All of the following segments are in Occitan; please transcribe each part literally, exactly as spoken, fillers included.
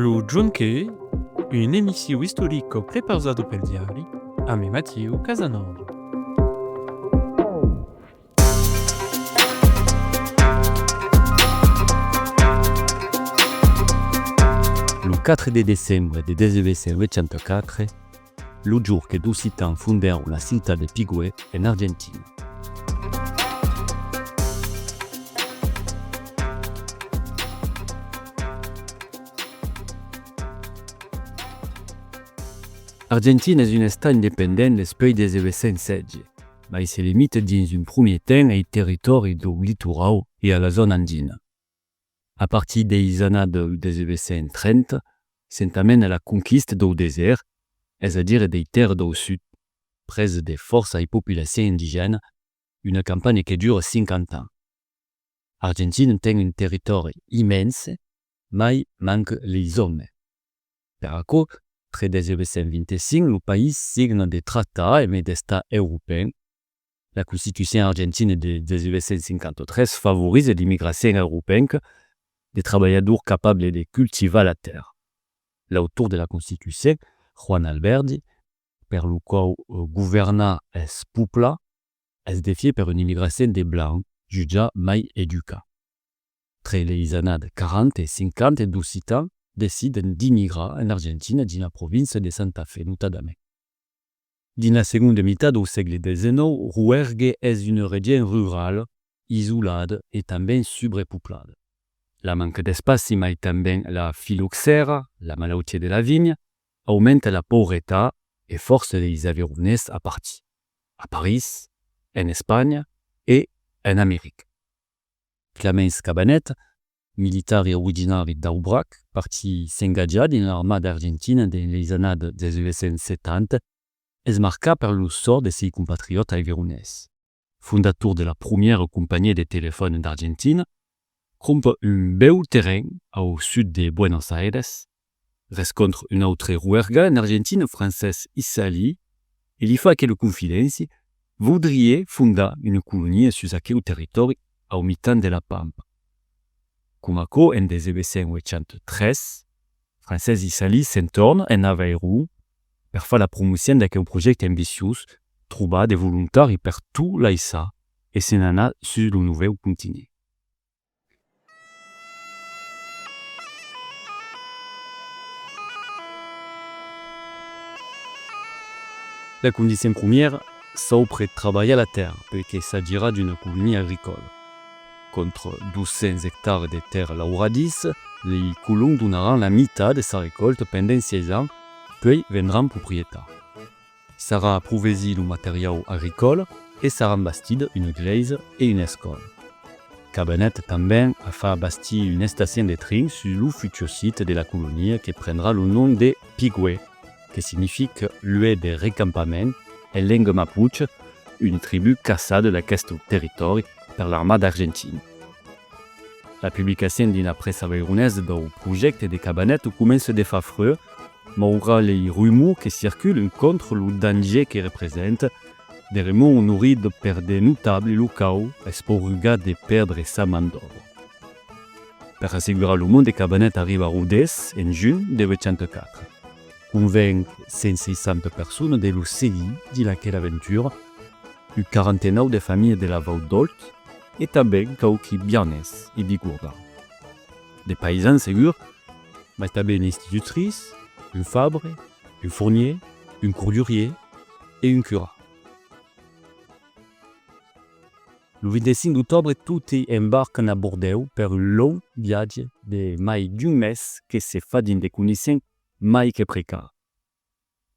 Lo Jonquet, una emission istorica prepausada pel Diari, amb Matiu Casanova. Lo quatre de decembre de dètz-e-uèch cent ochanta-quatre, lo jorn que d'Occitans fondèron la ciutat de Pigüé en Argentina. Argentina es un estat independent despuèi dètz-e-uèch cent setze, mai se limita dins un premier temps ai territòris dau litorau e a la zòna andina. A partir deis annadas dètz-e-uèch cent trenta, s'entamena la conquista dau desèrt, es a dire dei tèrras dau sud, presas de fòrça ai populaciens indigènas, una campanha que dura cinquanta ans. Argentina ten un territòri immense, mai manca leis òmes. Per aquò, tre dètz-e-uèch cent vint-e-cinc, lo país signa de tractats emé d'estats europèus. La Constitucion argentina de dètz-e-uèch cent cinquanta-tres favoriza l'immigracion europenca de trabalhadors capables de cultivar la tèrra. L'autor de la Constitucion, Juan Alberdi, per lo quau, eh, governar es poplar, es defiat per una immigracion de blancs, jutjats mai educats. Tre leis annadas quaranta e cinquanta, d'Occitans decidan d'immigrar en Argentina dins la província de Santa Fe, notadament. Dins la segonda mitat dau sègle dètz-e-nòu, Roergue es una region rurala, isolada e tanben subrepoplada. La manca d'espaci, mai tanben la filoxèra, la malautiá de la vinha, aumenta la pauretat e fòrça deis Avaironés a partir, a París, en Espanha e en America. Clamenç Cabanet, militari originari d'Aubrac, partit s'engatjar dins l'armada argentina dins leis annadas dètz-e-uèch cent setanta, es marcat per lo sòrt de sei compatriòtas avaironés. Fondator de la promiera companhiá de telefòn d'Argentina, crompa un bèu terren au sud de Buenos Aires, rescòntra un autre Roergà, un argentin, Francés Isali, e li fa aquela confidéncia: voudriá fondar una colonia sus aqueu territòri au mitan de la pampa. Coma aquò, en dètz-e-uèch cent ochanta-tres, Francés Isali s'entorna en Avairon per far la promocion d'aqueu projècte ambiciós, trobar de volontaris per tot laissar e se n'anar sus lo novèu continent. La condicion promiera, saupre trabalhar la tèrra, perque s'agirà d'una colonia agricòla. Contra dos cents ectaras de tèrra lauradissa, lei colons donaràn la mitat de sa recòlta pendent sièis ans, puèi vendràn proprietaris. Sarà provesit lo materiau agricòla e saràn bastidas una glèisa e una escòla. Cabanet tanben a fach bastir una estacion de trin sus lo futur site de la colonia que prendrà lo nom de Pigüé, que significa luec de recampament en lenga mapuche, una tribú caçada d'aqueste territòri per l'armada argentina. La publicacion dins la pressa avaironesa dau projècte de Cabanet comença de far freud, maugrat lei rumors que circulan contra lo dangier que representa, de remors noridits per de notables locaus, es pauregat de pèrdre sa man d'òbra. Per assegurar lo monde, Cabanet arriba a Rodés en junh de ochanta-quatre. Convenc cent seissanta personas de lo seguir dins aquela aventura, un quarantenau de familhas de la Vau d'Òlt e tanben quauqui biarnés e bigordans. De païsans segur, mai tanben una institutritz, un fabre, un fornier, un cordurier e un curat. Lo vint-e-cinc d'octòbre, toti embarcan a Bordèu per un long viatge de mai d'un mes que se fa dins de condicions mai que precàrias.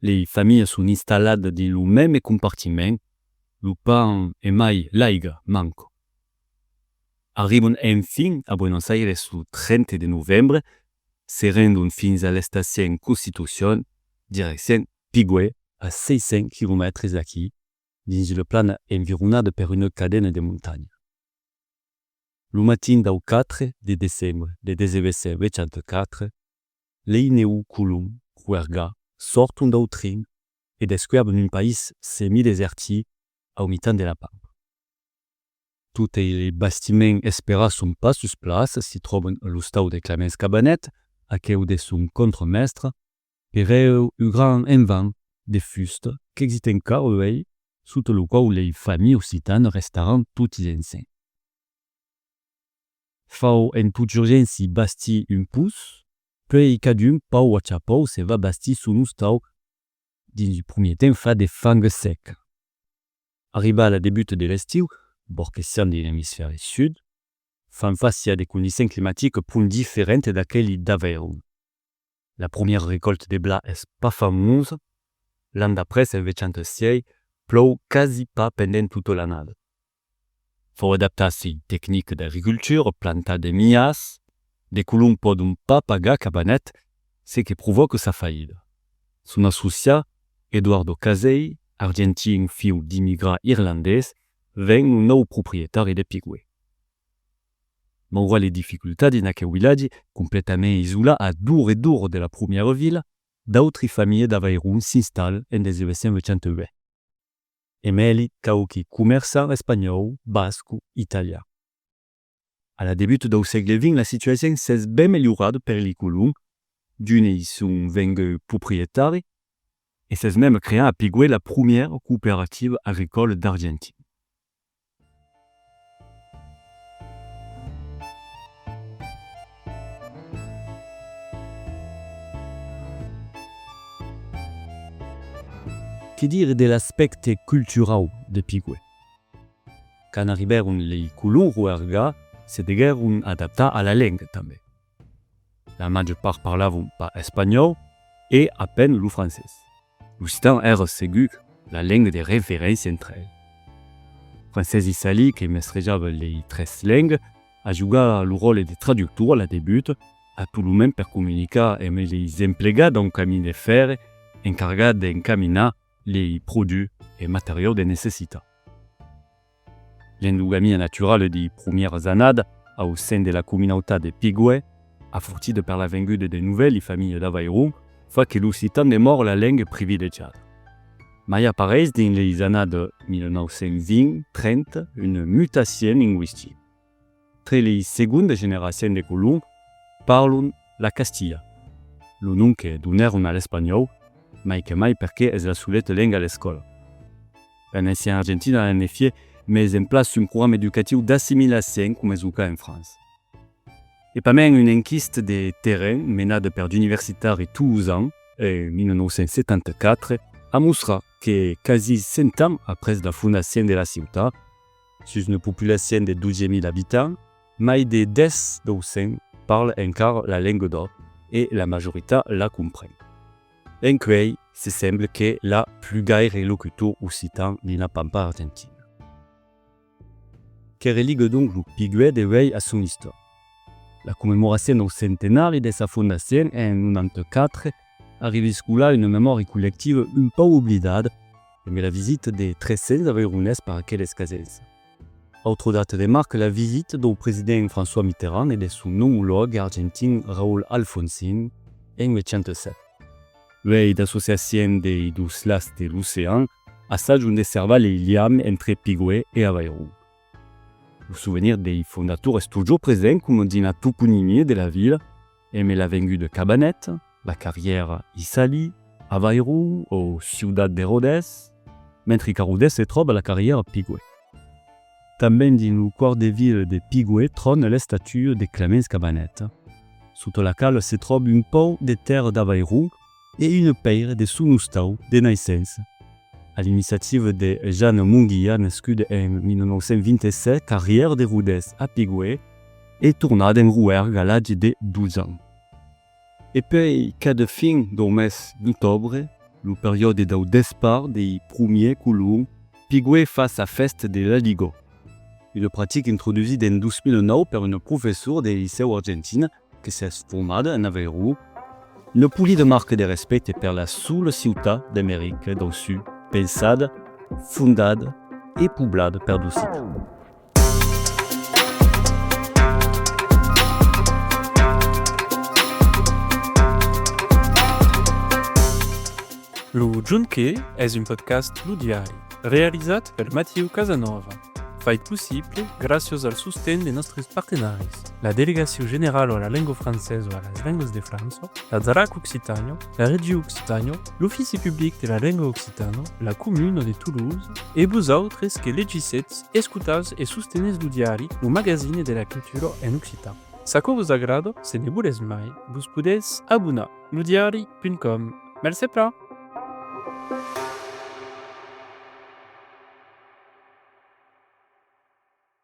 Lei familhas son installadas dins lo meme compartiment, lo pan e mai l'aiga manca. Arriban enfin a Buenos Aires lo trenta de novembre, se rendon fins a l'estacion Constitucion, direccion Pigüé, a seis cents quilomètres d'aquí, dins una plana environada per una cadena de montanhas. Lo matin dau quatre de decembre de dètz-e-uèch cent ochanta-quatre, lei nèu colons Roergà sòrton dau trin e descuèrbon un país semidesertic au mitan de la pampa. Totei lei bastiments esperats son pas sus plaça, s'i tròban l'ostau de Clamenç Cabanet, aqueu de son contramèstre, pereu un grand envant de fusta qu'existe encara uèi, sota lo quau lei familhas occitanas restaràn totis ensems. Fau en tota urgéncia bastir un potz, puèi cadun, pauc a cha pauc, se va bastir son ostau, dins un premier temps fa de fang sec. Arribada la debuta de l'estiu, bòrd que siam dins l'emisfèri sud, fam fàcia a de condicions climaticas pron diferentas d'aqueli d'Avairon. La promiera recòlta de blat es pas famosa, l'an d'après, en vechanta sièis, plòu quasi pas pendent tota l'annada. Fau adaptar sei tecnicas d'agricultura, plantar de milhars, de colons pòdon pas pagar Cabanet, ce que provòca sa faida. Son associat, Eduardo Casei, argentin fiu d'immigrats irlandés, ven lo nòu proprietari de Pigüé. Maugrat lei dificultats dins aqueu vilatge, completament isolat a d'oras e d'oras de la promiera vila, d'autri familhas d'Avairon s'installan en dètz-e-uèch cent ochanta-uèch. Emé li quauqui comerçants espanhòus, bascos, italians. A la debuta dau sègle vint, la situacion s'es ben melhorada per li colons, d'unes i son venguts proprietaris, e s'es mème creat a Pigüé la promiera cooperativa agricòla d'Argentina. Que dire de l'aspècte culturau de Pigüé? Quand arribèron lei colons, Roerga, se deguèron adaptar a la lenga tanben. La màger part parlavan pas espanhòu e a pena lo francés. L'occitan èra segur la lenga de referéncia entre eles. Francés Issalí, que mestrejava lei tres lengas, a jogat lo ròtle de traductor a la debuta, a tot lo mens per comunicar emé leis emplegats dau camin de fèrre encargats d'encaminar lei produchs e materiaus de necessitat. L'endogamia naturala dei promieras annadas au sen de la comunautat de Pigüé, afortida per la venguda de novèli familhas d'Avairon, fa que l'occitan demòra la lenga privilegiada. Mai apareis dins leis annadas mila nòu cents vint trenta una mutacion lingüistica. Tre lei segondas generacions de colons parlan la castilha, lo nom que donèron a l'espanhòu, mai que mai perque es la soleta lenga a l'escòla. L'annexion argentina a en efiech mes en plaça un programa educatiu d'assimilacion coma es lo cas en França. E pasmens una enquista de terren menada per d'universitaris tolosan en mila nòu cents setanta quatre a mostrat que quasi cent ans après la fondacion de la ciutat, sus una populacion de dotze mila abitants, mai de dètz dau cent parlan encara la lenga d'òc e la majoritat la compren. Encuei, se sembla que l'a plus gaire locutors occitans dins la pampa argentina. Que religa donc lo Pigüé de uèi a son istòria? La commemoracion dau centenari de sa fondacion en nonanta quatre arriba a escolar una memòria collectiva un pauc oblidada, emé la visita de tres cents avaironés per aquela escasença. Autra data de marca, la visita dau president François Mitterrand e de son omològ argentin Raúl Alfonsín en ochanta sèt. Uèi d'associacion dei dos lacs de l'ocean assajan de servar lei liams entre Pigüé e Avairon. Lo sovenir dei fondators es totjorn present coma dins la toponimia de la vila, emé la venguda Cabanet, la carrièra Issalí, Avairon o Ciutat de Rodés, mentre qu'a Rodés se tròba la carrièra Pigüé. Tanben dins lo còr de vila de Pigüé tròna l'estatua de Clemens Cabanet, sota la quala se tròba un pauc de tèrra d'Avairon e una pèira de son ostau de naissença. A l'iniciativa de Jeanne Munguia, nascuda en mila nòu cents vint-e-sèt, carrièra de Rodés a Pigüé, e tornada en Roerga a l'atge de dotze ans. E puèi, cada fin dau mes d'octòbre, lo periòde dau despart dei promiers colons, Pigüé fa sa fèsta de l'Aligó, una practica introdusida en dos mila nòu per una professora de licèu argentina que s'es formada en Avairon, una polida marca de respècte per la sola ciutat d'America dau Sud pensada, fondada e poblada per d'occitans. Lo Jonc Qué es un podcast Lo Diari, realizat per Matiu Casanova. fait possible gràcias al sosten de nòstres partenaris, la Delegacion Generala a la Lenga Francesa e a las Lengas de França, la DRAC Occitània, la Region Occitània, l'Ofici Public de la Lenga Occitana, la Comuna de Tolosa e vosautres que legissètz, escotatz e sostenètz lo diari, lo magazine de la cultura en occitan. S'aquò vos agrada, se ne volètz mai, vos podètz abonar, lodiari punt com. Mercé plan!